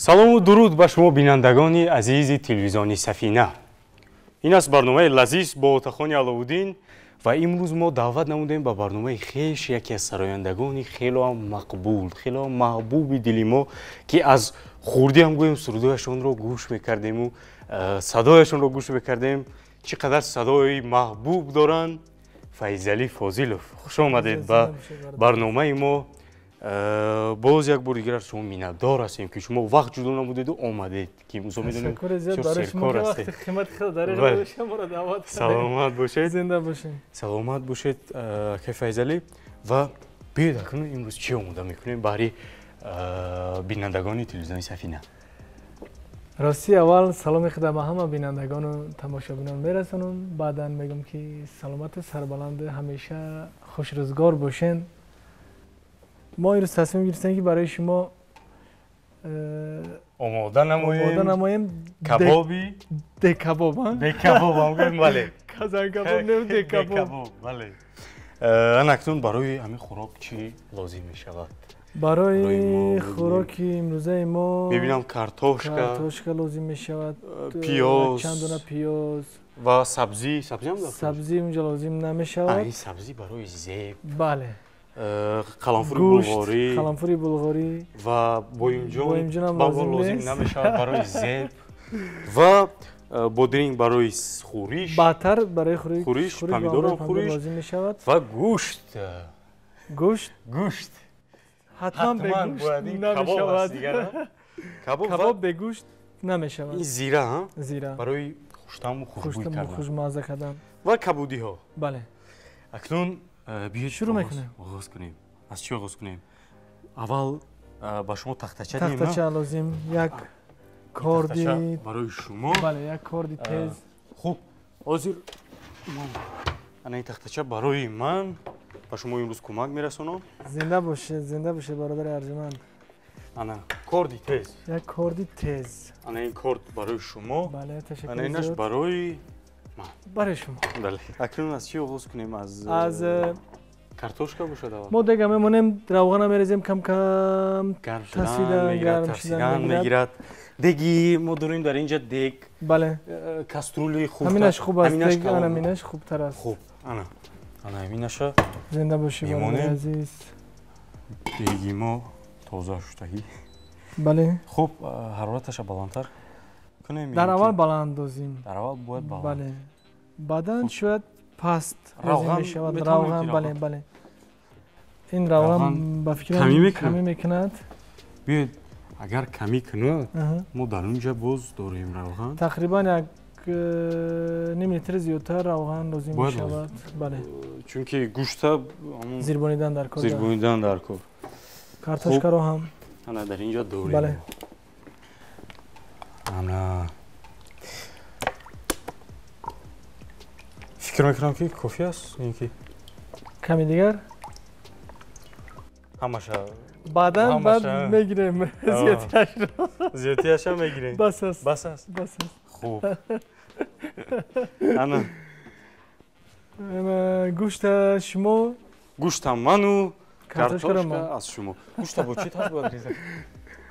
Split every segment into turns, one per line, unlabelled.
Салому дуруд ба шумо, бинандагони азизи телевизиони Сафина. Ин аст барномаи лазиз бо Отахони Аловуддин ва имрӯз мо даъват намудем ба барномаи хеш яке аз сарояндагони хелоам мақбул, хелоам маҳбуби дили мо, ки аз хурдӣ ҳам гӯем сурудояшонро гӯш мекардему садояшонро гӯш мекардем. Чӣ қадар садои маҳбуб доранд. Файзалӣ Фозилов, хуш омадед ба барномаи мо. Боз як бор дигар шумо миннатдор ҳастем, ки шумо вақт ҷудо намудеду омадед, ки имрӯзо медонем серкор ҳастед. Саломат бошед,
зинда бошед,
саломат бошед, акай Файзалӣ. Ва биёед, акнун имрӯз чӣ омода мекунем баҳри бинандагони телевизиони Сафина?
Ростӣ, аввал саломи худа ба ҳама бинандагону тамошобинон мерасонам. Баъдан мегӯм, ки саломату сарбаланду ҳамеша хушрӯзгор бошен. Мо имрӯз тасмим гирифтем, ки барои шумо
омода
намоем
кабоби
декабоб.
Декабоб ҳам гӯем, бале.
Казанкабоб не, декабоб.
Бале. Ана акнун барои ҳамин хӯрок чӣ лозим мешавад?
Барои хӯроки имрӯзаи мо
мебинам картошка,
картошка лозим мешавад,
пиёз,
чанд дона пиёз
ва сабзӣ. Сабзӣ ҳам?
Сабзӣ унҷа лозим намешавад.
Ин сабзӣ барои зеб.
Бале.
Қаламфури булғорӣ,
қаламфури булғорӣ
ва боимҷон лозим намешавад барои зеб ва бодринг барои хӯриш,
баъдтар барои
хӯриш, помидорам хӯриш
лозим мешавад
ва гӯшт.
Гӯшт,
гӯшт
ҳатман бе гӯшт намешавад. Кабоб бе гӯшт намешавад.
Ин зира,
зира
барои хуштаму хушбӯй кардан,
хушмазза кардан
ва кабудиҳо.
Бале.
Акнун биёед,
шурӯъ мекунем.
Оғоз кунем. Аз чӣ оғоз кунем? Аввал ба шумо тахтача диҳем.
Тахтача лозим, як корди
барои шумо.
Бале, як корди тез.
Хуб, ҳозир ана ин тахтача барои ман, ба шумо имрӯз кӯмак мерасонам.
Зинда бошед, зинда бошед, бародари арҷуманд.
Ана корди тез,
як корди тез.
Ана ин корд барои шумо.
Бале, ташаккур.
Ана инаш барои ман,
барои шумо.
Бале. Акнун аз чӣ оғоз кунем?
Аз
картошка бошад аввал.
Мо дега мемонем, равғана мерезем, кам кам
гарм шудан мегирад, тафсидан мегирад. Деги мо дорем дар инҷа дег.
Бале.
Каструли хуб.
Ҳаминаш хуб аст, ҳаминаш хубтар аст.
Хуб, ана ана ҳаминаша.
Зинда бошӣ, бародари азиз.
Деги мо тоза шудагӣ.
Бале.
Хуб, ҳарораташа баландтар кунем.
Дар аввал баланд дозим.
Дар аввал бояд баланд.
Бале, баъдан шояд паст лозим мешавад. Равған, бале, бале. Ин равған, ба фикрам, камӣ мекунад.
Биёед, агар камӣ кунад, мо дар унҷа боз дорем равған.
Тақрибан як ним литр зиёдтар равған лозим мешавад. Бале,
чунки гӯшта
зирбонидан дар кор,
зирбонидан дар кор.
Картошкаро ҳам
ана дар инҷа дорем.
Бале.
Ана фикр мекунам, ки кофӣ аст ин ки
ками дигар.
Ҳамаша
баъдан баъд мегирем зиёдтиашро.
Зиёдтиаша мегирем.
Бас аст.
Бас аст.
Бас аст.
Хуб, ана
гӯшта шумо.
Гӯшта ману картошка аз шумо. Гӯшта бо чӣ тарз бояд резад?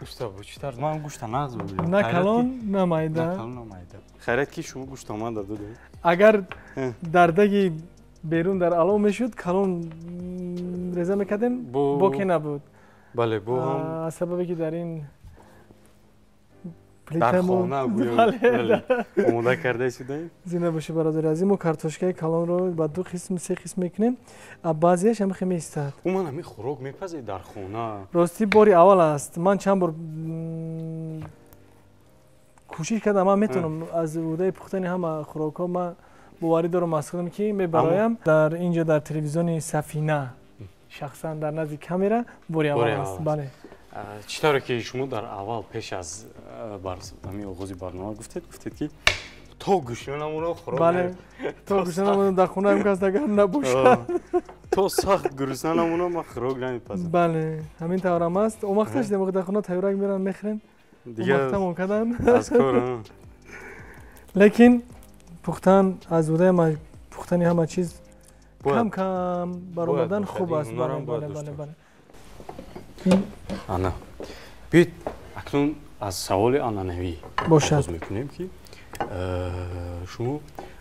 Гӯшта бо чӣ тарз? Ман гӯшта нағз мебинам.
На калон, на майда.
На калон, на майда. Хайрат, ки шумо гӯшта ман додед.
Агар дар деги берун дар алов мешуд, калон реза мекардем, боке набуд.
Бале, бо ҳам
аз сабабе ки дар ин
дар хона омода карда истодаем.
Зинда бошӣ, бародари азиз. Мо картошкаи калонро ба ду қисм, се қисм мекунем, баъзеяш ҳамихе меистад.
Умуман, ҳамин хӯрок мепазед дар хона?
Ростӣ, бори аввал аст. Ман чанд бор кӯшиш кардам, ман метавонам аз ӯҳдаи пухтани ҳама хӯрокҳо, ман боварӣ дорам аз худам, ки мебароям. Дар инҷо, дар телевизиони Сафина, шахсан дар назди камера бори аввал аст. Бале.
Чӣ тавре ки шумо дар аввал, пеш аз ҳамин оғози барнома гуфтед, ки то гӯшна намонам хӯрок.
Бале, то гӯшна намонам, дар хонаам кас агар набошад,
то сахт гурусна намонам, ман хӯрок намепазам.
Бале, ҳамин таврам аст. Омахта шудем, дар хона тайёрак меран, мехӯрем, омахтамон кардан
аз кор.
Лекин пухтан, аз ӯҳдаи пухтани ҳама чиз кам кам баромадан хуб аст. Бале, бале, бале.
Ана, биёед, акнун Аз саволи анъанавӣ оғоз мекунем, ки шумо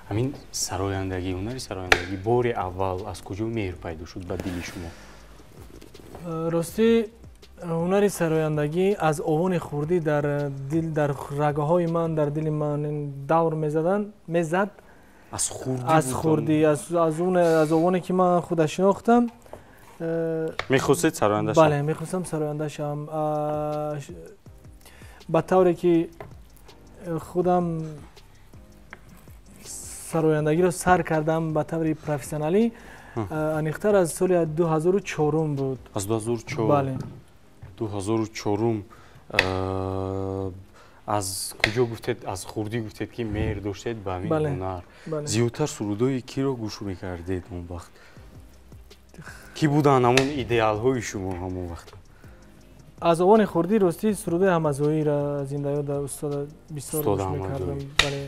ҳамин сарояндагӣ, ҳунари сарояндагӣ бори аввал аз куҷо меҳр пайдо шуд ба дили шумо?
Ростӣ, ҳунари сарояндагӣ аз овони хурдӣ дар дил, дар рагҳои ман, дар дили ман давр мезад.
Аз хурдӣ?
Аз хурдӣ, аз овоне ки ман худа шинохтам.
Мехостед сароянда шавед?
Бале, мехостам сароянда шавам. Ба тавре ки худам сарояндагиро сар кардам ба таври профессионалӣ, аниқтар аз соли 2004 буд.
Аз 2004?
Бале.
2004. Аз куҷо гуфтед, аз хурдӣ гуфтед, ки меҳр доштед ба ҳамин ҳунар. Зиёдтар сурудҳои киро гӯш мекардед он вақт? Кӣ буданд ҳамон идеалҳои шумо ҳамон вақт?
Аз овони хурдӣ, ростӣ, сурудҳои Ҳамазоиро, зиндаёда устода бисёр гӯш мекардам. Бале,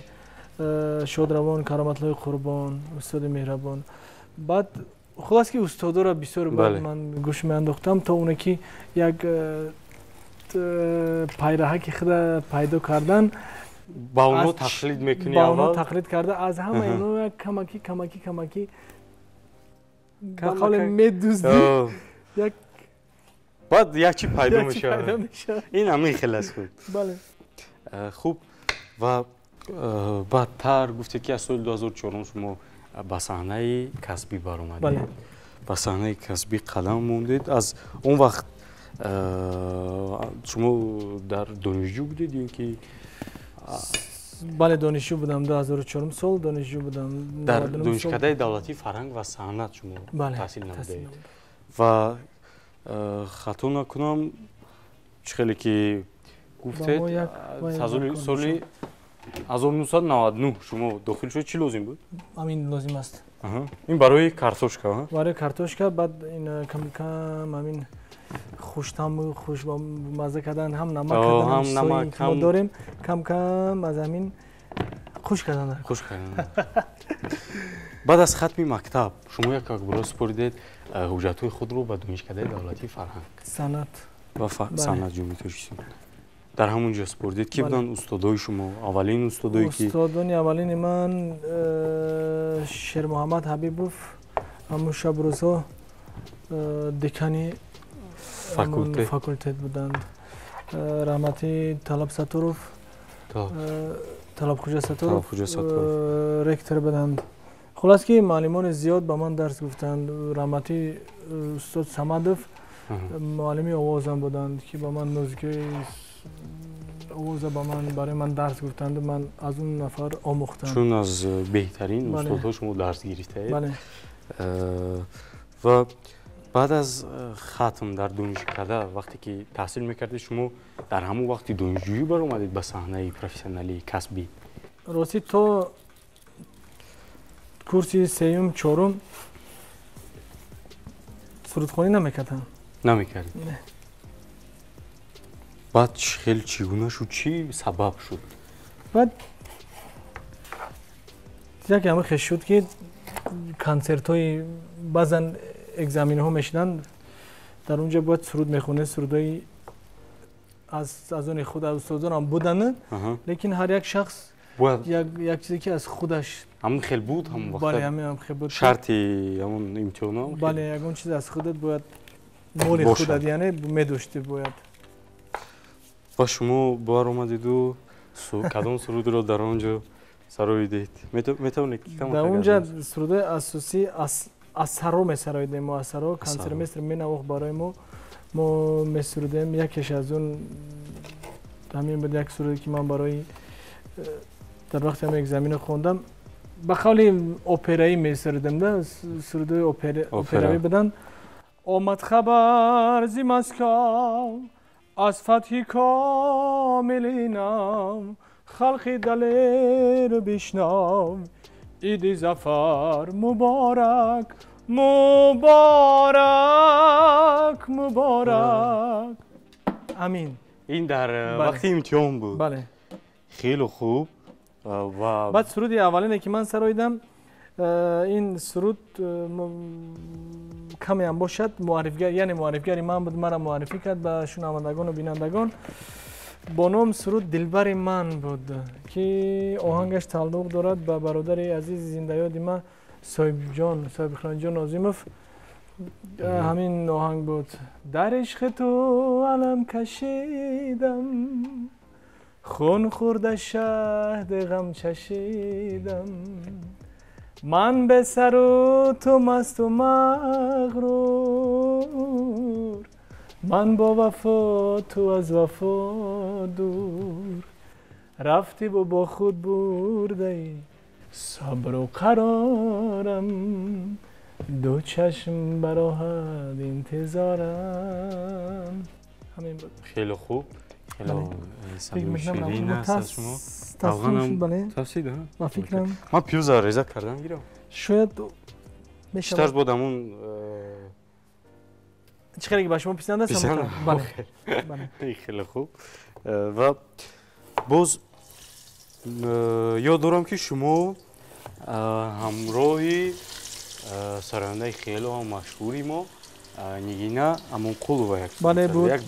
шодравон Кароматлои Қурбон, устоди меҳрабон. Баъд хулас ки устодоро бисёр ман гӯш меандохтам, то оне ки як пайраҳаки худа пайдо кардан.
Ба онҳо тақлид мекунӣ?
Ба онҳо тақлид карда, аз ҳамаи онҳо як камаки камаки камаки, ба қавле, медуздӣ як.
Баъд як чи пайдо мешавад. Ин ҳамин хел аст худ.
Бале.
Хуб, ва баъдтар гуфтед, ки аз соли 2004 шумо ба саҳнаи касбӣ баромадед, ба саҳнаи касбӣ қадам мондед. Аз он вақт шумо дар донишҷӯ будед ё ки?
Бале, донишҷӯ будам, 2004 сол донишҷӯ будам.
Дар Донишкадаи давлатии фарҳанг ва санъат шумо таҳсил намудаед ва хато накунам, чӣ хеле ки гуфтед, соли 1999 шумо дохил шуд. Чӣ лозим буд?
Ҳамин лозим аст.
Ин барои картошка?
Барои картошка. Баъд ин кам ҳамин хуштаму хушмазза кардан, ҳам намак кардан,
намак
мо дорем, кам кам аз ҳамин хуш кардан.
Хуш кардан. Баъд аз хатми мактаб шумо як якбора супоридед ҳуҷҷатҳои худро ба Донишкадаи давлатии фарҳанг
санъат
ва санъат Ҷумҳурии Тоҷикистон. Дар ҳамон ҷо супоридед. Ки буданд устодои шумо, аввалин устодое ки?
Устодони аввалини ман Шермуҳаммад Ҳабибов, ҳамун шаб рӯзҳо декани факултет буданд, раҳматӣ Талаб Сатторов, Талабхуҷа Сатторов ректор буданд. Хулас ки муаллимони зиёд ба ман дарс гуфтанд. Раҳматӣ устод Самадов муаллими овозам буданд, ки ба ман музикаи овоза ба ман, барои ман дарс гуфтанд, ман аз он нафар омӯхтам.
Чун аз беҳтарин устодҳо шумо дарс гирифтаед. Ва баъд аз хатм дар донишкада, вақте ки таҳсил мекардед, шумо дар ҳамон вақти донишҷӯӣ баромадед ба саҳнаи профессионалии касбӣ?
Ростӣ, то курси сеюм, чорум сурудхонӣ намекардам.
Намекардед? Баъд хел чӣ гуна шуд, чӣ сабаб шуд?
Баъд яке ҳама хеш шуд, ки консертҳои баъзан экзаменҳо мешуданд, дар он ҷо бояд суруд мехонед, сурудҳои аз они худ, аз устодонам буданд, лекин ҳар як шахс як чизе ки аз худаш.
Ҳамон хел буд ҳамон вақт?
Бале, ҳамин хел буд.
Шарти ҳамон имтиҳонҳо?
Бале, ягон чиз аз худат бояд, моли худат, яъне медоштӣ бояд.
Ва шумо баромадиду кадом сурудро дар он ҷо сароидед, метавонед?
Дар он ҷо сурудҳои асосӣ асарро месароидем мо, асарро консертмейстер менавохт барои мо, мо месурудем. Якеш аз он ҳамин буд, як суруде ки ман барои дар вақти ҳам экзамено хондам, ба қавли операӣ месурудем да, сурудҳои операвӣ буданд. Омад хабар зи Москав аз фатҳи комили нав, халқи далеру бишнав, иди зафар муборак, муборак, муборак. Амин.
Ин дар вақти имтиҳон буд?
Бале.
Хеле хуб. Ва
баъд суруди аввалине ки ман сароидам, ин суруд камеам бошад муаррифгар, яъне муаррифгари ман буд, маро муаррифӣ кард ба шунавандагону бинандагон. Бо ном суруд «Дилбари ман» буд, ки оҳангаш тааллуқ дорад ба бародари азизи зиндаёди ман Соҳибҷон, Соҳибхиронҷон Нозимов. Ҳамин оҳанг буд. Дар ишқи ту алам кашидам, хун хӯрда шаҳди ғам чашидам, ман бесару ту масту мағрур, ман бо вафо ту аз вафо дур, рафтиву бо худ бурдаи сабру қарорам, ду чашм бароҳад интизорам. Ҳамин буд.
Хеле хуб, хеле самими ширин аст аз шумо.
Тафсид ба фикрам.
Ман пиёза реза кардан гирам.
Шояд
читар буд ҳамун.
Чӣ хеле ки ба шумо писанд аст?
Хеле хуб. Ва боз ёд дорам, ки шумо ҳамроҳи сарояндаи хеле ҳам машҳури мо Нигина Амонқулова як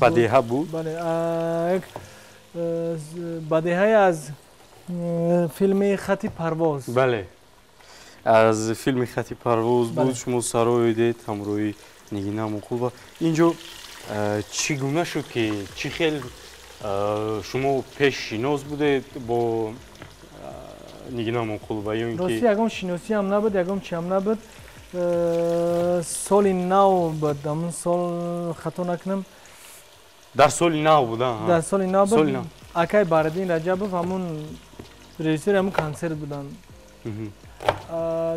бадеҳа буд.
Як бадеҳае аз филми «Хати парвоз».
Бале, аз филми «Хати парвоз» буд. Шумо сароидед ҳамроҳи Нигина Амонқулова. Инҷо чӣ гуна шуд, ки чӣ хел шумо пешшинос будед бо Нигина Амонқулова ё ин ки?
Рости, ягон шиносӣ ҳам набуд, ягон чи ҳам набуд. Соли нав буд, ҳамун сол, хато накунам.
Дар соли нав буд?
Дар соли нав буд. Акай Баҳриддин Раҷабов ҳамун режиссери ҳамун консерт буданд.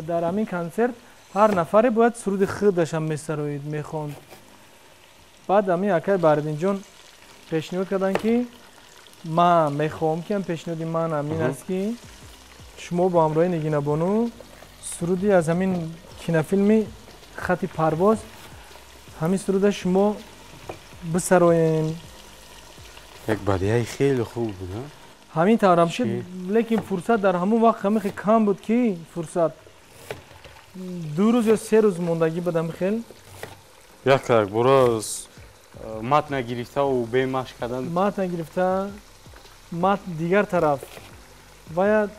Дар ҳамин консерт ҳар нафаре бояд суруди худашам месароид, мехонд. Баъд ҳамин акай Баҳриддинҷон пешниҳод карданд, ки ман мехоҳам, ки пешниҳоди ман ҳамин аст, ки шумо бо ҳамроҳи Нигинабону суруди аз ҳамин кинофилми «Хати парвоз», ҳамин суруда шумо бисароем.
Як бадеҳаи хеле хуб буд.
Ҳамин таврам шуд, лекин фурсат дар ҳамон вақт ҳамин хел кам буд, ки фурсат 2 рӯз ё 3 рӯз мондагӣ буд, ҳамин хел.
Як бора матна гирифтаву бемашқ кардан.
Матна гирифта, матн дигар тараф вая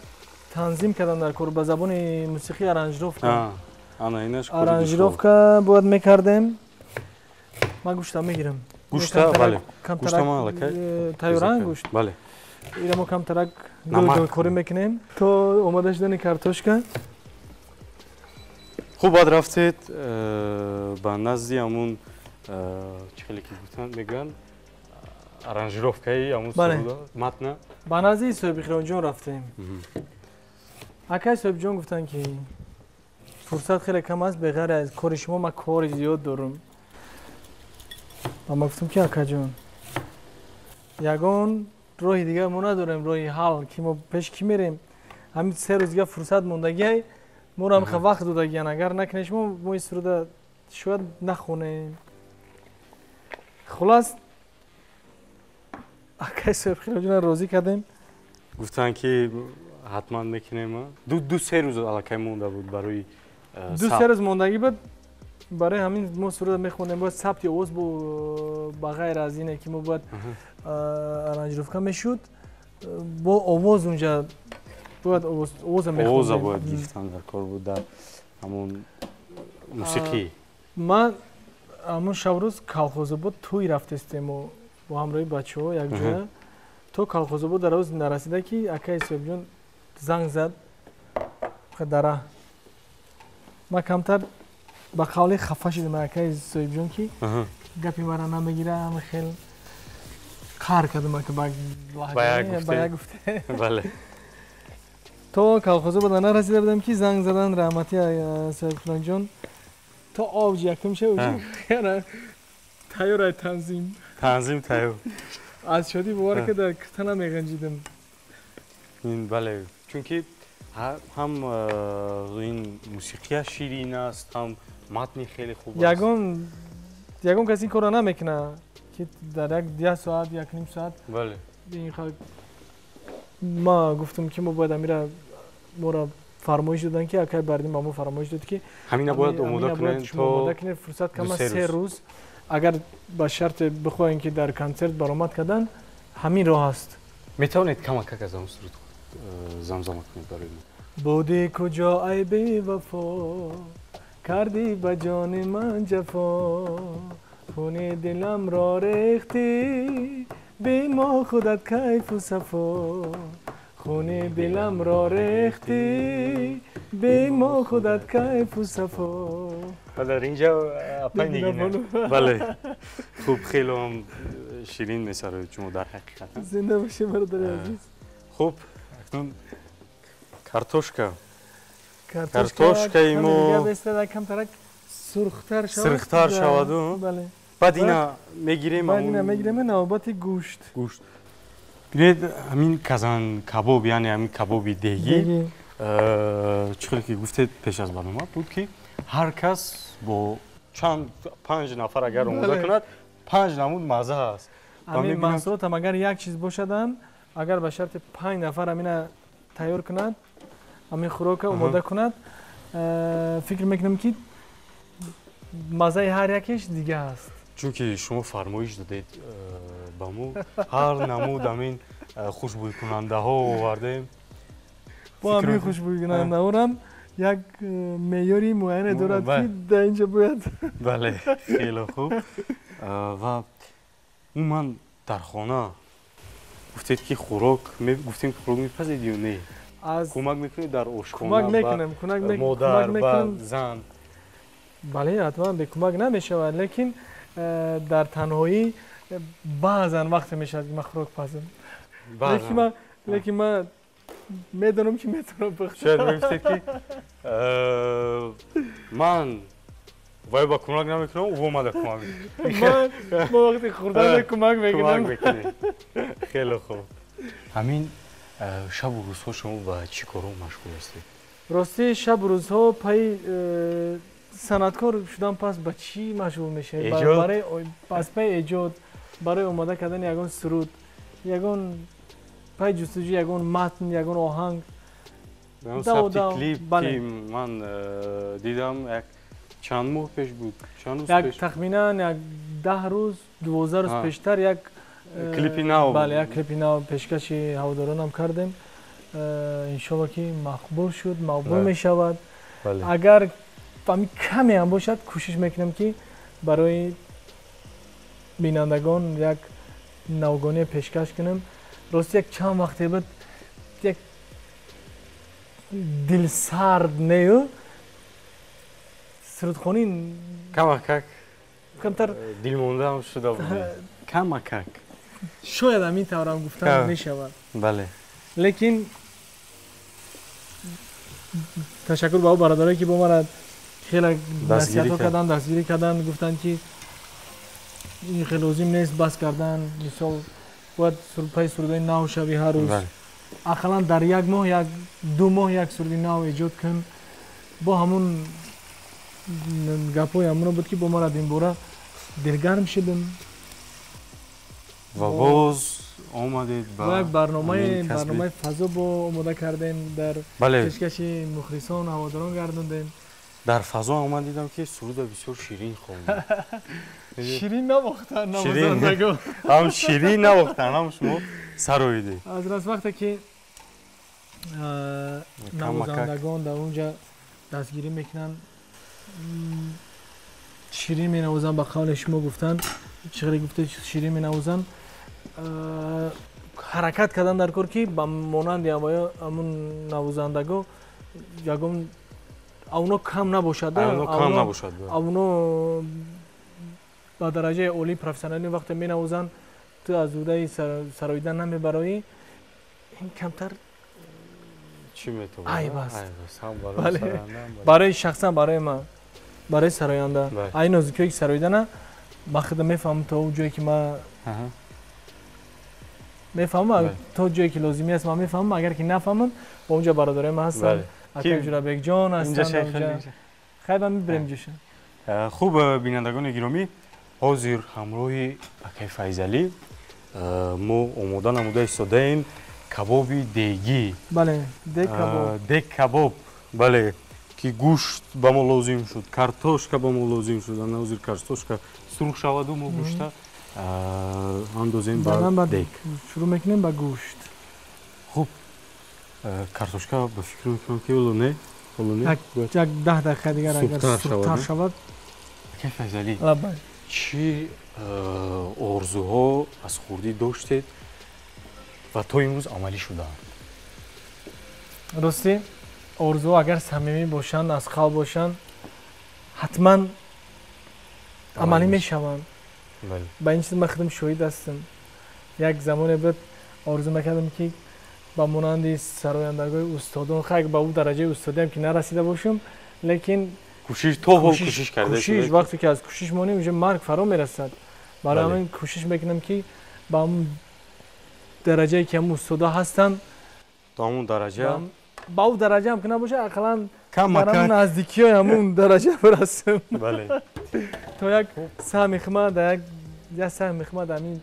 танзим кардан дар кор, ба забони мусиқӣ аранжировка. Аранжировка бояд мекардем. Ман гӯшта мегирам.
Гӯшта, бале.
Тайёран гӯшт.
Бале.
Ира мо камтарак гулкорӣ мекунем то омода шудани картошка.
Хуб, баъд рафтед ба назди ҳамун, чӣ хеле ки гуфтанд, мегӯянд, аранжировкаи ҳамун суруда матна.
Ба назди Соҳибихиронҷон рафтем. Акай Соҳибҷон гуфтанд, ки фурсат хеле кам аст, беғайр аз кори шумо ман кори зиёд дорам. Ва ман гуфтам, ки акаҷон, ягон роҳи дигар мо надорем, роҳи ҳал, ки мо пеш кӣ мерем? Ҳамин 3 рӯз дигар фурсат мондагиай, моро ҳамин вақт додагиян, агар накунем шумо, мо ин суруда шояд нахонем. Хулас, акай Соҳибхироҷона розӣ кардем.
Гуфтанд, ки ҳатман мекунем. 2-3 рӯз аллакай монда буд барои
2-3 рӯз мондагӣ буд. Барои ҳамин мо суруда мехондем, бояд сабти овоз, ба ғайр аз ине ки мо бояд аранжировка мешуд, бо овоз унҷа бояд овоза мехондем.
Овоза бояд гирифтан дар кор буд дар ҳамон мусиқӣ.
Ман ҳамун шабрӯз Калхозобод тӯй рафтестему бо ҳамроҳи бачаҳо якҷоя. То Калхозобод дар рӯз нарасида, ки акаи Соҳибҷон занг зад дара. Ман камтар ба қавле хафа шудам, акаи Соҳибҷон, ки гапи мара намегира. Хел қаҳр кардам, ака, ба як гуфте. То Калхозобода нарасида будам, ки занг задан раҳмати Соҳибхиронҷон, то авҷ якум ша тайёрай, танзим.
Танзим тайёр.
Аз шодӣ, бовар ка, дар тана меғанҷидам.
Бале, чунки ҳам ин мусиқия ширин аст, ҳам матни хеле хуб аст.
Ягон кас ин корро намекунад, ки дар як соат, 1.5 соат. Ма гуфтам, ки мо бояд амира, моро фармоиш доданд, ки акай Бардин ба мо фармоиш дод, ки
ҳамина бояд омода кунед.
То омода кунед, фурсат кам аст, 3 рӯз. Агар ба шарте бихоҳем, ки дар консерт баромад кардан, ҳамин роҳ аст.
Метавонед камакак аз он суруд замзама кунед барои мо?
Будӣ куҷо ай бевафо, кардӣ ба ҷони ман ҷафо, хуни диламро рехтӣ, бе мо худат кайфу сафо, хуни диламро рехтӣ, бе мо худат кайфу сафо.
Дар инҷа апай Нигина. Бале, хуб, хеле ҳам ширин месароед шумо дар ҳақиқат.
Зинда бошӣ, бародари азиз.
Хуб, акнун картошка. Картошкаи мо
камтарак сурхтар шавад.
Сурхтар шаваду баъд ина мегирем.
Баъд ина мегирем, навбати гӯшт.
Гӯшт. Бинед, ҳамин казан кабоб, яъне ҳамин кабоби дегӣ, чӣ хеле ки гуфтед пеш аз барнома буд, ки ҳар кас бо чанд, панҷ нафар агар омода кунад, панҷ намуд мазза аст.
Ҳамин маҳсулотам агар як чиз бошадам, агар ба шарти панҷ нафар ҳамина тайёр кунад, ҳамин хӯрока омода кунад, фикр мекунам, ки маззаи ҳар якеш дига аст.
Чунки шумо фармоиш додед ба мо, ҳар намуд ҳамин хушбӯйкунандаҳо овардем.
Бо ҳамин хушбӯйкунандаҳорам як меъёри муайяне дорад, ки дар инҷа бояд.
Бале, хеле хуб. Ва умуман дар хона гуфтед, ки хӯрок, гуфтем, ки хӯрок мепазед ё не? Кӯмак мекунед дар ошхона?
Кӯмак мекунам.
Модар ба зан?
Бале, ҳатман, бекӯмак намешавад, лекин дар танҳоӣ баъзан вақте мешавад, ки ман хӯрок пазам, лекин ман медонам, ки метавонам пухта.
Шояд мегуфтед, ки ман вай ба кӯмак намекунам, ӯ омада кӯмак.
Ман вақти хӯрдан кӯмак мекунам.
Хеле хуб. Ҳамин шабу рӯзҳо шумо ба чӣ корҳо машғул ҳастед?
Ростӣ, шабу рӯзҳо пайи санъаткор шудан пас ба чӣ машғул мешавед? Аз пайи эҷод, барои омода кардани ягон суруд, ягон пай ҷустуҷӯ, ягон матн, ягон оҳанг.
Сабти клип, ки ман дидам, як чанд моҳ пеш буд, чанд рӯз?
Як тахминан як 10 рӯз, 12 рӯз пештар як
клипи нав.
Бале, як клипи нав пешкаши ҳаводоронам кардем. Иншолло, ки мақбул шуд, мақбул мешавад. Агар ҳамин каме ҳам бошад, кӯшиш мекунем, ки барои бинандагон як навгоние пешкаш кунем. Рости, як чанд вақте буд, як дилсард нею сурудхонӣ.
Камакак.
Камтар.
Дилмондаам шуда буд камакак.
Шояд ҳамин таврам гуфтан мешавад. Лекин ташаккур ба ӯ бародарое, ки бо мара хеле насиҳатҳо карданд, дастгирӣ карданд, гуфтанд, ки ин хеле лозим нест бас кардан, мисол, бояд пайи сурудҳои нав шавӣ, ҳар рӯз ақаллан дар як моҳ як, 2 моҳ як суруди нав эҷод кун. Бо ҳамун гапҳои ҳамуно буд, ки бо мара ин бора дилгарм шудем.
Ва боз омадед ба
як барномаи фазо бо омода кардем, дар пешкаши мухлисон, ҳаводорон гардондем.
Дар фазо омад, дидам, ки суруда бисёр ширин хонд.
Ширин навохтан навозандагон.
Ҳам ширин навохтан, ҳам шумо сароидед.
Аз раст, вақте ки навозандагон дар онҷа дастгирӣ мекунанд, ширин менавозанд, ба қавле шумо гуфтанд, чӣ хеле гуфте, ширин менавозанд, ҳаракат кардан дар кор, ки ба монанди ҳамун навозандаго ягон авно кам набошад.
Кам набошад.
Авно ба дараҷаи олии профессионалӣ вақте менавозанд, ту аз уҳдаи сароидан намебароӣ, ин камтар
чӣ метавонад?
Айб аст барои шахсан, барои ман, барои сароянда. Ай нозукиҳое, ки сароидана ман худам мефаҳмам, то он ҷое, ки ман мефаҳмам, то ҷое, ки лозимӣ аст, ман мефаҳмам. Агар ки нафаҳмам, бо онҷа бародарои ман ҳастанд, акай Ҷурабекҷон ҳастанд, хайр, ман мебирем ҷоша.
Хуб, бинандагони гиромӣ, ҳозир ҳамроҳи акай Файзалӣ мо омода намуда истодаем кабоби дегӣ.
Бале, дег кабоб.
Дег кабоб, бале, ки гӯшт ба мо лозим шуд, картошка ба мо лозим шуд. Ана ҳозир картошка сурх шаваду мо гӯшта андозем ба дег.
Шурӯъ мекунем ба гӯшт.
Хуб, картошка ба фикр мекунам ки ҳоло не, ҳоло не.
Як 10 дақиқа дигар агар сурхтар шавад.
Акай Файзалӣ, чӣ орзуҳо аз хурдӣ доштед ва то имрӯз амалӣ шудаанд?
Ростӣ, орзуҳо агар самимӣ бошанд, аз қалб бошанд, ҳатман амалӣ мешаванд. Ба ин чиз ман худам шоҳид ҳастам. Як замоне буд орзу мекардам ки ба монанди сарояндагои устодон, хай ба ӯ дараҷаи устодиам ки нарасида бошам, лекин
кӯшиш то ҳол кӯшиш карда.
Кӯшиш, вақте ки аз кӯшиш монем, уже марг фаро мерасад. Барои ҳамин кӯшиш мекунам ки ба ҳамун дараҷае ки ҳамун устода ҳастанд,
то ҳамун дараҷа,
ба ӯ дараҷаам ки набошад, ақаллан дар ҳамун наздикиҳои ҳамун дараҷа бирасам. То як саҳми худма дар як саҳми худма дар ҳамин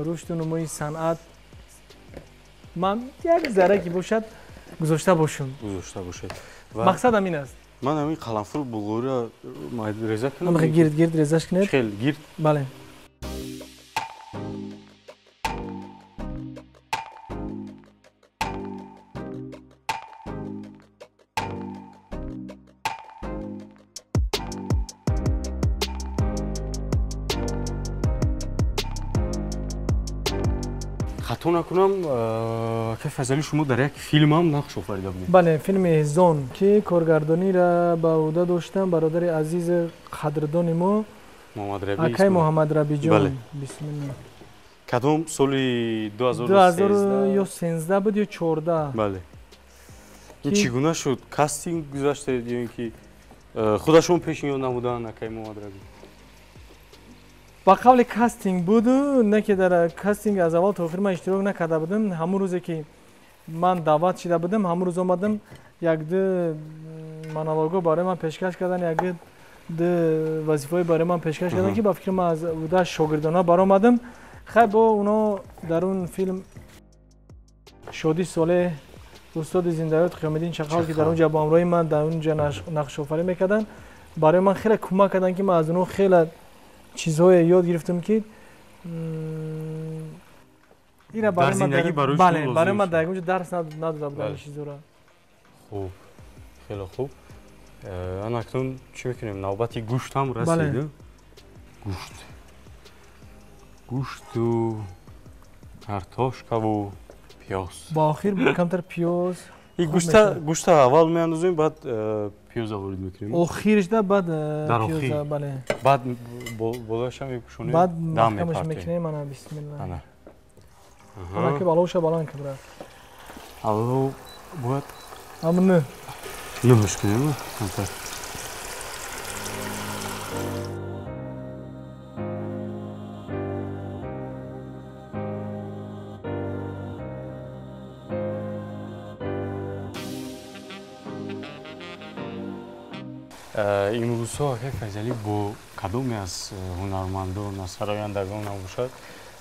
рушду нумӯи санъат ман як зарра ки бошад гузошта бошам.
Гузошта бошед.
Мақсад ҳамин аст.
Ман ҳамин қаламфур булғориро реза кунам?
Гирд гирд резаш кунед.
Хел гирд?
Бале.
Хато накунам, акай Файзалӣ, шумо дар як филмам нақш офарида будед.
Бале, филми Зон, ки коргардониро ба ӯҳда доштам бародари азизи қадрдони мо акай Муҳаммадрабиҷон. Бисмилла.
Кадом соли 2013
буд ё 14?
Бале. Ин чӣ гуна шуд? Кастинг гузаштед ё ин ки худашон пешниҳод намуданд акай Муҳаммадрабӣ?
Ба қавли кастинг буду, не ки дар кастинг аз аввал то охир ман иштирок накарда будам. Ҳамун рӯзе ки ман даъват шида будам, ҳамун рӯз омадам, як-ду монолого барои ман пешкаш кардан, як-ду вазифаҳое барои ман пешкаш кардан, ки ба фикри ман аз уда шогирдона баромадам. Хай бо оно дар он филм Шодӣ Солеҳ, устоди зиндаёт Қиёмиддин Чақал, ки дар он ҷо бо ҳамроҳи ман дар он ҷо нақшофарӣ мекарданд, барои ман хеле кӯмак карданд, ки ман аз онҳо хеле чизҳое ёд гирифтам, ки ира барои ман дар ягон ҷо дарс надода будам ин чизҳоро.
Хуб, хеле хуб. Ана акнун чӣ мекунем? Навбати гӯштам расид. Гӯшт, гӯшту картошкаву пиёз.
Ба охир камтар пиёз.
Гӯшта аввал меандозем, баъд пиёза ворид мекунем.
Охиришда баъд пиёза, бале.
Баъд болояшам мепӯшонем,
баъд маҳкамаш мекунем. Ана бисмилла.
Ана.
Ана ки балоша баланд кабра.
Алло, бояд
ҳамун
нӯҳш кунем, камтар. Имрӯзҳо акай Файзалӣ бо кадоме аз ҳунармандон, аз сарояндагон набошад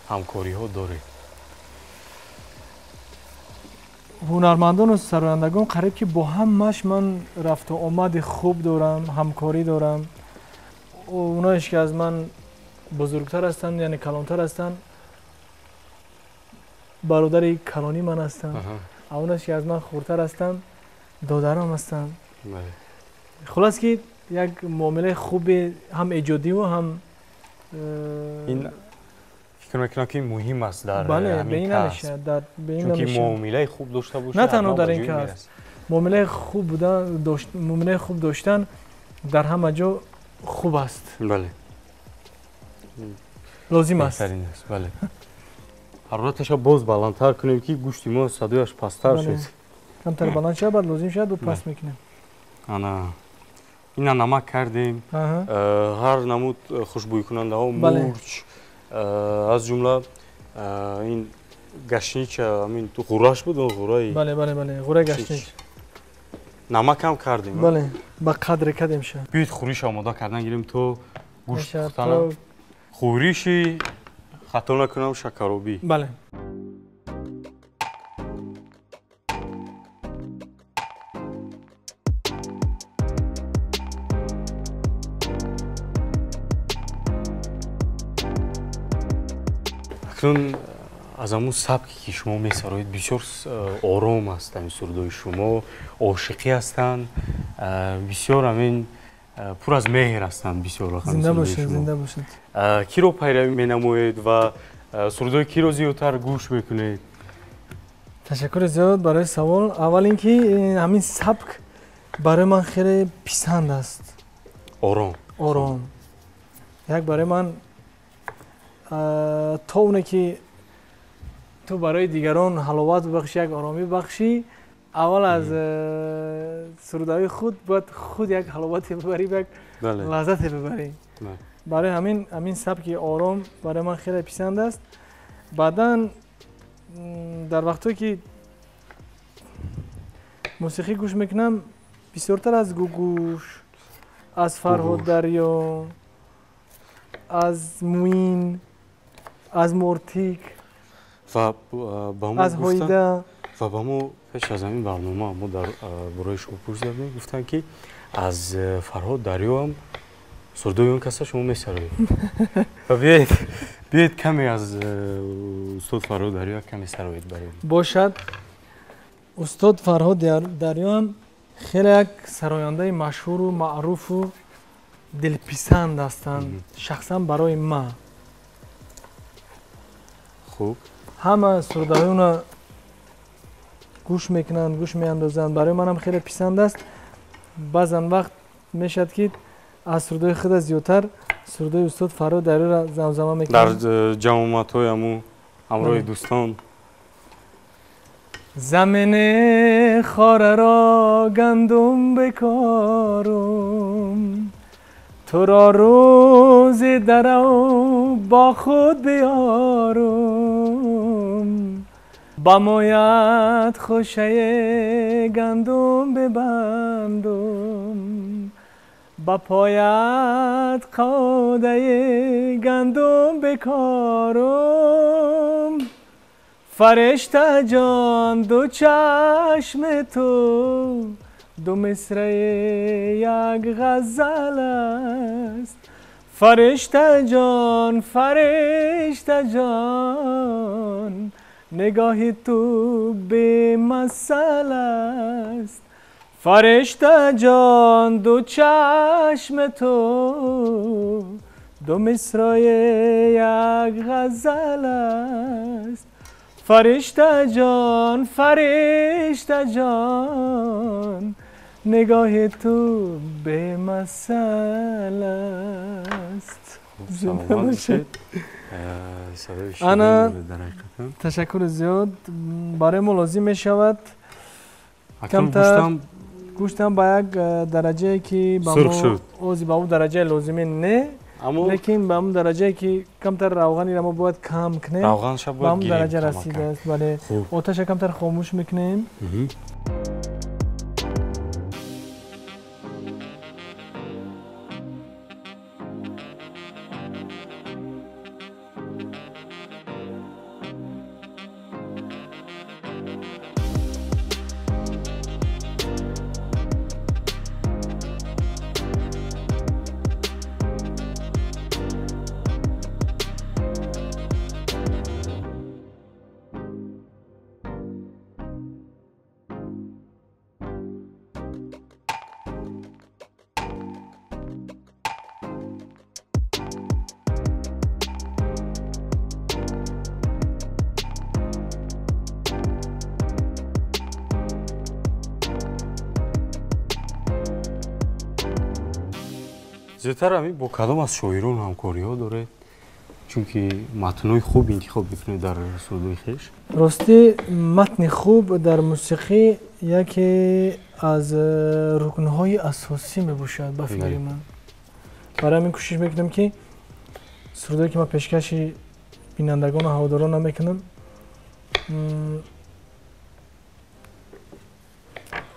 ҳамкориҳо доред?
Ҳунармандону сарояндагон қариб ки бо ҳамааш ман рафту омади хуб дорам, ҳамкорӣ дорам. Оноеш ки аз ман бузургтар ҳастанд, яъне калонтар ҳастанд, бародари калонии ман ҳастанд. Оноеш ки аз ман хурдтар ҳастанд, додарам ҳастанд. Хулас ки як муомилаи хуби ҳам эҷодиву ҳам
ин фикр мекунам ки муҳим аст дар ҳамин касб, чунки муомилаи хуб дошта бошад.
На танҳо дар ин касб, муомилаи хуб будан, муомилаи хуб доштан дар ҳама ҷо хуб аст.
Бале,
лозим аст.
Бале, ҳарораташа боз баландтар кунем, ки гӯшти мо садояш пасттар шуд.
Камтар баланд шавад, баъд лозим шавад, паст мекунем.
Ана ина намак кардем, ҳар намуд хушбӯйкунандаҳо, мурч, аз ҷумла ин гашнича, ҳамин ғураш буд, он ғураи.
Бале, бале, бале, ғураи гашнич.
Намакам кардем.
Бале, ба қадре кардем ша.
Биёед хӯриш омода кардан гирем то гӯшт пухтана. Хӯриши, хато накунам, шакаробӣ.
Бале.
Акнун аз ҳамун сабке ки шумо месароед бисёр ором аст. Ҳамин сурудҳои шумо ошиқӣ ҳастанд, бисёр ҳамин пур аз меҳр ҳастанд. Бисёр
зинда бошед, зинда бошед.
Киро пайравӣ менамоед ва сурудҳои киро зиёдтар гӯш мекунед?
Ташаккури зиёд барои савол. Аввал ин ки ҳамин сабк барои ман хеле писанд аст.
Ором,
ором. Як барои ман то оне ки ту барои дигарон ҳаловат бибахшӣ, як оромӣ бибахшӣ, аввал аз сурудҳои худ бояд худ як ҳаловате бибарӣ, як лаззате бибарӣ. Барои ҳамин сабки ором барои ман хеле писанд аст. Баъдан дар вақтҳое ки мусиқӣ гӯш мекунам, бисёртар аз Гугуш, аз Фарҳод Дарё, аз Муин, аз Мортик,
ва
аз Ҳоида.
Ва ба мо пеш аз ҳамин барнома мо дар бораи шумо пурсида будем, гуфтанд ки аз Фарҳод Дарёам сурудҳои он каса шумо месароед. Ва биёед каме аз устод Фарҳод Дарё каме сароед барои.
Бошад. Устод Фарҳод Дарёам хеле як сарояндаи машҳуру маъруфу дилписанд ҳастанд шахсан барои ман.
Хуб,
ҳама сурудҳои онро гӯш мекунанд, гӯш меандозанд. Барои манам хеле писанд аст. Баъзан вақт мешавад ки аз сурудҳои худа зиёдтар сурудҳои устод Фарҳод Дарёро замзама мекунам.
Дар ҷамъомадҳои ҳамун ҳамроҳи дӯстон.
Замини хораро гандум бикорум, туро рӯзи дарав бо худ биёрум, ба моят хушаи гандум бибандум, ба поят қодаи гандум бикорум. Фаришта ҷон, ду чашми ту ду мисраи як ғазал аст. Фаришта ҷон, фаришта ҷон, нигоҳи ту бемасал аст. Фаришта ҷон, ду чашми ту ду мисраи як ғазал аст. Фаришта ҷон, фаришта ҷон, нигоҳи ту бемасал аст. Ана, ташаккури зиёд. Барои мо лозим мешавад камтар гӯштам ба як дараҷае ки ба мо ози ба он дараҷаи лозимӣ не, лекин ба он дараҷае ки камтар равғанеро мо бояд кам кунем, ба он дараҷа расидааст. Бале, оташа камтар хомӯш мекунем.
Зиёдтар ҳамин бо кадом аз шоирон ҳамкориҳо доред? Чунки матнҳои хуб интихоб мекунед дар сурудҳои хеш.
Ростӣ матни хуб дар мусиқӣ яке аз рукнҳои асосӣ мебошад ба фикри ман. Барои ҳамин кӯшиш мекунам ки сурудҳое ки ман пешкаши бинандагону ҳаводорон намекунам,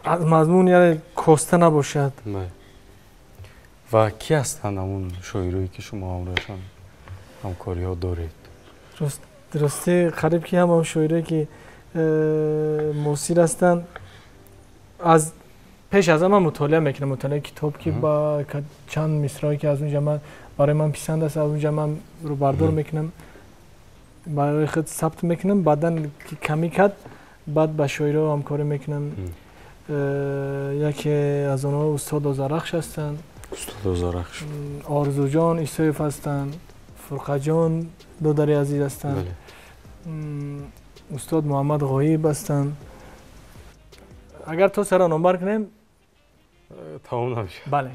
аз мазмун яъне коста набошад.
Ва ки ҳастанд ҳамун шоирое ки шумо ҳамроҳашон ҳамкориҳо доред?
Ростӣ қариб ки ҳама шоирое ки муосир ҳастанд, аз пеш аз ҳама мутолиа мекунам, мутолиаи китоб ки ба чанд мисрое ки аз унҷа ман барои ман писанд аст, аз унҷа ман рӯбардор мекунам. Барои худ сабт мекунам, баъдан ками кард, баъд ба шоиро ҳамкорӣ мекунам. Яке аз онҳо устод Озарахш ҳастанд.
Устод Озарахш.
Орзуҷон Исоев ҳастанд, Фурқаҷон додари азиз ҳастанд, устод Муҳаммад Ғоиб ҳастанд. Агар то сара номбар кунем
тамом намешавад.
Бале,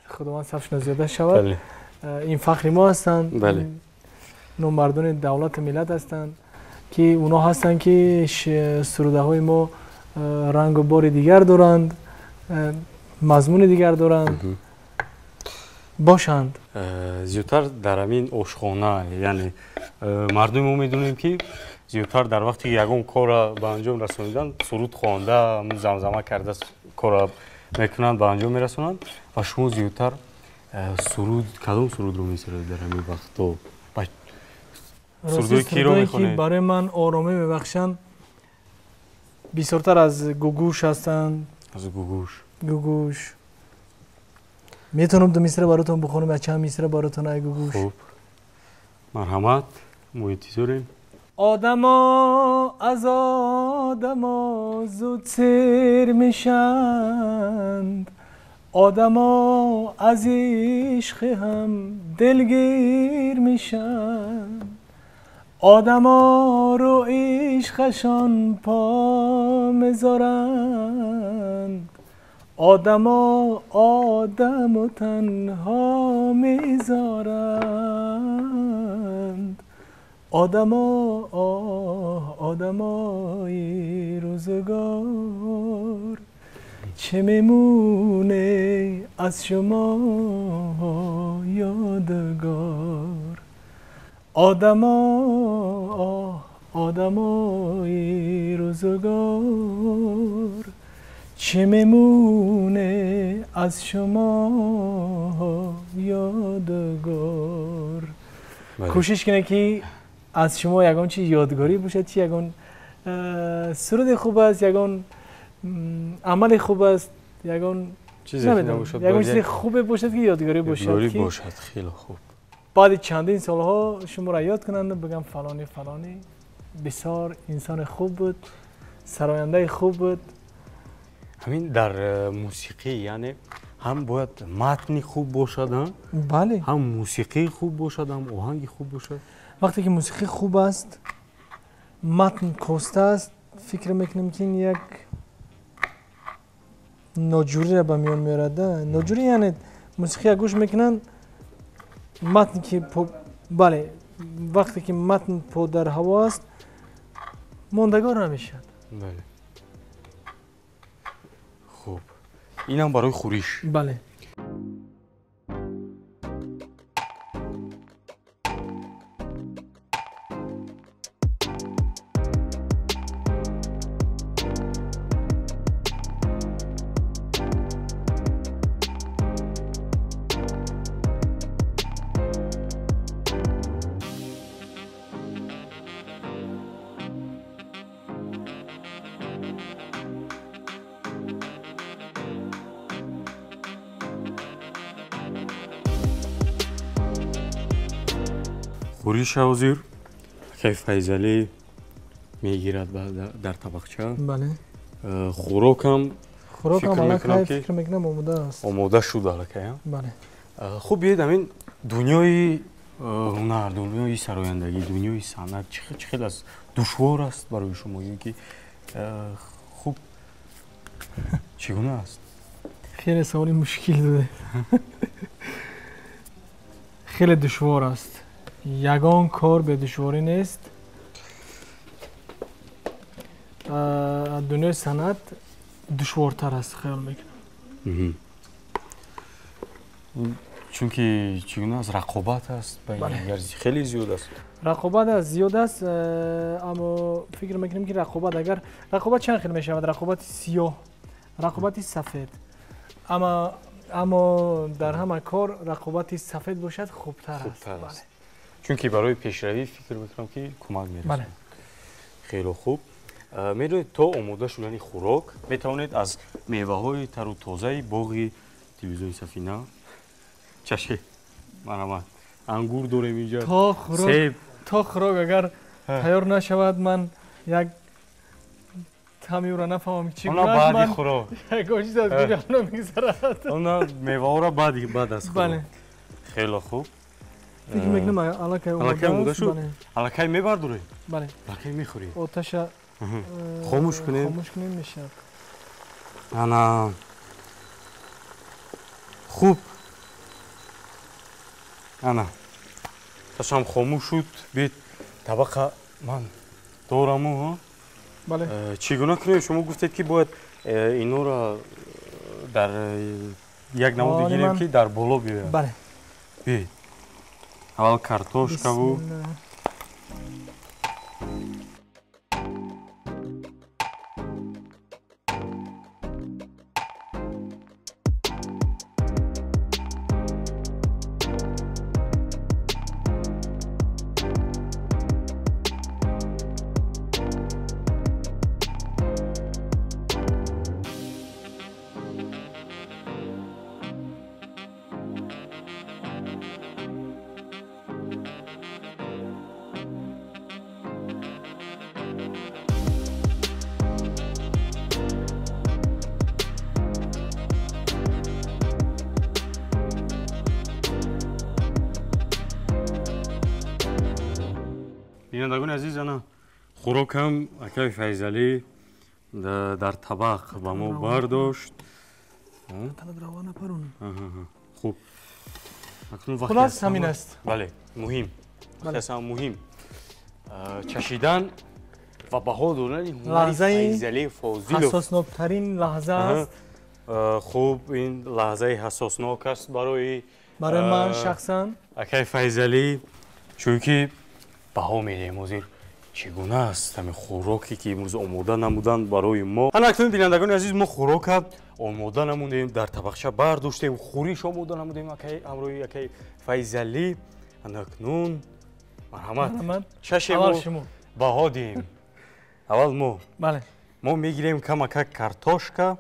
худованд сафшона зиёда шавад. Ин фахри мо ҳастанд. Номбардони давлату миллат ҳастанд, ки онҳо ҳастанд, ки сурудаҳои мо рангу бори дигар доранд, мазмуни дигар доранд, бошанд.
Зиёдтар дар ҳамин ошхона, яъне мардуми мо медонем, ки зиёдтар дар вақти ягон корро ба анҷом расонидан суруд хонда, замзама карда корро мекунанд, ба анҷом мерасонанд. Ва шумо зиёдтар суруд, кадом сурудро месароед дар ҳамин вақтҳо?
Сурудҳое ки барои ман оромӣ мебахшанд, бисёртар аз Гугуш ҳастанд.
Аз Гугуш.
Гугуш. Метавонам ду мисра баротон бихонам, я чанд мисра баротон ай Гугуш?
Хуб, марҳамат, мо интизорем.
Одамо аз одамо зуд сер мешанд, одамо аз ишқи ҳам дилгир мешанд, одамо ру ишқашон по мезоранд, одамо одаму танҳо мезоранд, одамо одамои рӯзгор, чӣ мемоне аз шумо ёдгор, одамо одамои рӯзгор, чӣ мемоне аз шумо ёдгор. Кӯшиш кунед, ки аз шумо ягон чиз ёдгорӣ бошад, чи ягон суруди хуб аст, ягон амали хуб аст, ягон ягон чизи хубе бошад, ки ёдгорӣ бошад.
Хеле хуб.
Баъди чандин солҳо шуморо ёд кунанд, бигӯям фалони фалони бисёр инсони хуб буд, сарояндаи хуб буд.
Ҳамин дар мусиқӣ, яъне ҳам бояд матни хуб бошад,
бале,
ҳам мусиқии хуб бошад, ҳам оҳанги хуб бошад.
Вақте ки мусиқӣ хуб аст, матн коста аст, фикр мекунем, ки ин як ноҷӯриро ба миён меорад. Ноҷӯрӣ яъне мусиқия гӯш мекунанд, матн ки бале, вақте ки матн по дар ҳаво аст, мондагор намешавад.
Бале, хуб, инам барои хӯриш.
Бале.
Хӯриш ҳозир акай Файзалӣ мегирад дар табақча.
Бале.
Хӯрокам
фикр мекунам омода аст.
Омода шуд аллакай.
Бале.
Хуб, биёед ҳамин дунёи ҳунар, дунёи сарояндагӣ, дунёи санъат чӣ хел аст? Душвор аст барои шумо ё ки хуб чӣ гуна аст?
Хеле саволи мушкил додед. Хеле душвор аст. Ягон кор бе душворӣ нест. Дунёи санъат душвортар аст, хаёл мекунам.
Чунки чӣ гуна аст? Рақобат аст, хеле зиёд аст.
Рақобат аст, зиёд аст, аммо фикр мекунем, ки рақобат агар рақобат чанд хел мешавад? Рақобати сиёҳ, рақобати сафед. Аммо дар ҳама кор рақобати сафед бошад хубтар аст.
Чунки барои пешравӣ фикр мекунам, ки кӯмак мерасонад. Хеле хуб. Медонед, то омода шудани хӯрок метавонед аз меваҳои тару тозаи боғи телевизиони Сафина чашед. Марҳамат, ангур дорем инҷа,
себ. То хӯрок агар тайёр нашавад, ман як таъми ӯро нафаҳмам чӣ
гуна аст. Баъди хӯрок
ягон чиз аз гӯшам намегузарад.
Она меваҳоро баъд аз хӯрок. Хеле хуб.
Фикр мекунам аллакай
омода шуд. Аллакай мебардоред?
Бале.
Аллакай мехӯред?
Оташа
хомӯш кунем.
Хомӯш кунем мешавад.
Ана хуб. Ана оташам хомӯш шуд. Биёед табақа ман дораму.
Бале.
Чӣ гуна кунем? Шумо гуфтед ки бояд инҳоро дар як намуд гирем ки дар боло биёяд.
Бале.
Биёед. Аввал картошкаву бинандагони азиз, ана хӯрокам акаи Файзалӣ дар табақ ба мо бардошт. Хуб,
хулас ҳамин аст.
Бале, муҳим муҳим чашидан ва баҳо додани ҳунари Файзалӣ Фозилов
ҳассосноктарин лаҳза аст.
Хуб, ин лаҳзаи ҳассоснок аст барои
ман шахсан
акаи Файзалӣ, чунки баҳо медиҳем ҳозир чӣ гуна аст ҳамин хӯроке ки имрӯз омода намуданд барои мо. Ана акнун бинандагони азиз, мо хӯрока омода намудем, дар табақча бардоштем, хӯриш омода намудем ҳамроҳи акаи Файзалӣ. Ана акнун марҳамат, чашему баҳо диҳем. Аввал мо мо мегирем камакак картошка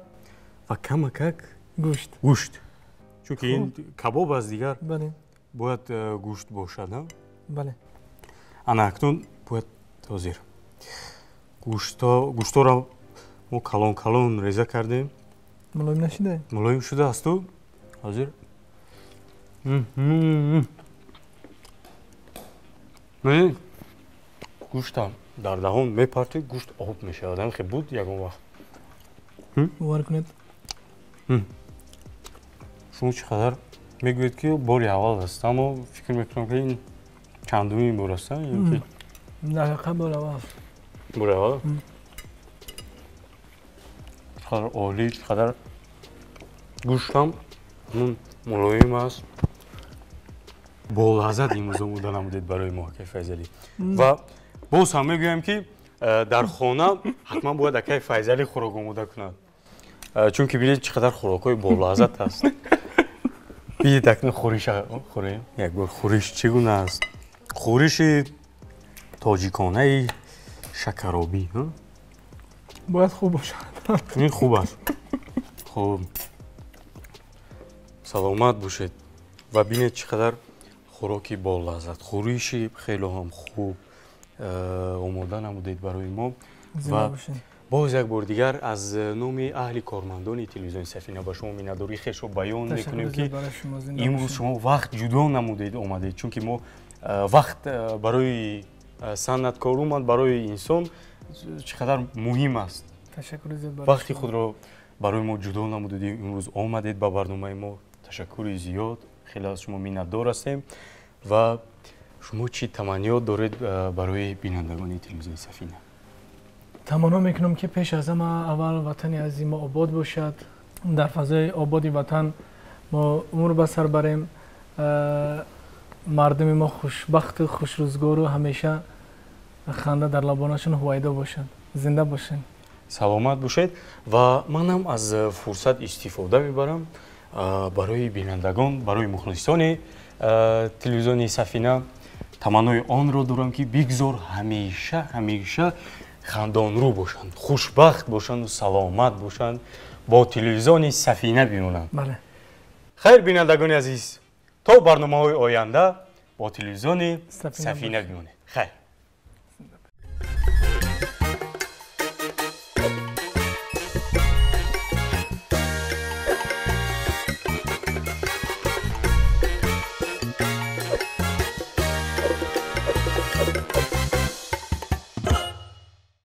ва камакак гӯшт, чунки ин кабоб аст, дигар бояд гӯшт бошад.
Бале.
Ана акнун бояд ҳозир гӯштҳоро мо калон калон реза кардем.
Мулоим нашуда?
Мулоим шудаасту. Ҳозир гӯштам дар даҳон мепартӣ, гӯшт об мешавад. Ҳамин хел буд ягон вақт?
Бовар кунед.
Шумо чӣ қадар мегӯед ки бори аввал аст, аммо фикр мекунам ки ин чандумин бор аст?
Дар бори аввал.
Бори аввал? Чӣ қадар олӣ, чӣ қадар гӯштам мулоим аст. Бо лаззат имрӯз омода намудед барои мо, акаи Файзалӣ. Ва боз ҳам мегӯям ки дар хона ҳатман бояд акаи Файзалӣ хӯрок омода кунад, чунки бинед чӣ қадар хӯрокҳои болаззат аст. Биед акнун хӯриша хӯрем. Як бор хӯриш чӣ гуна аст? Хӯриши тоҷиконаи шакаробӣ
бояд хуб бошад.
Ин хуб аст. Хуб, саломат бошед. Ва бинед чӣ қадар хӯроки болаззат, хӯриши хеле ҳам хуб омода намудед барои мо. Ва боз як бор дигар аз номи аҳли кормандони телевизиони Сафина ба шумо миннатдории хешро баён мекунем ки имрӯз шумо вақт ҷудо намудед, омадед, чунки мо вақт барои санъаткор омад, барои инсон чӣ қадар муҳим аст. Вақти худро барои мо ҷудо намудед, имрӯз омадед ба барномаи мо. Ташаккури зиёд, хеле аз шумо миннатдор ҳастем. Ва шумо чӣ таманниёт доред барои бинандагони телевизиони Сафина?
Таманно мекунам ки пеш аз ҳама аввал ватани азизи мо обод бошад. Дар фазои ободи ватан мо умр ба сар барем, мардуми мо хушбахту хушрӯзгору ҳамеша ханда дар лабонашон ҳувайдо бошад. Зинда бошед,
саломат бошед. Ва манам аз фурсат истифода мебарам барои бинандагон, барои мухлисони телевизиони Сафина таманнои онро дорам ки бигзор ҳамеша ҳамеша хандонрӯ бошанд, хушбахт бошанду саломат бошанд, бо телевизиони Сафина бимонанд. Хайр, бинандагони азиз, то барномаҳои оянда бо телевизиони Сафина бимонед. Хайр.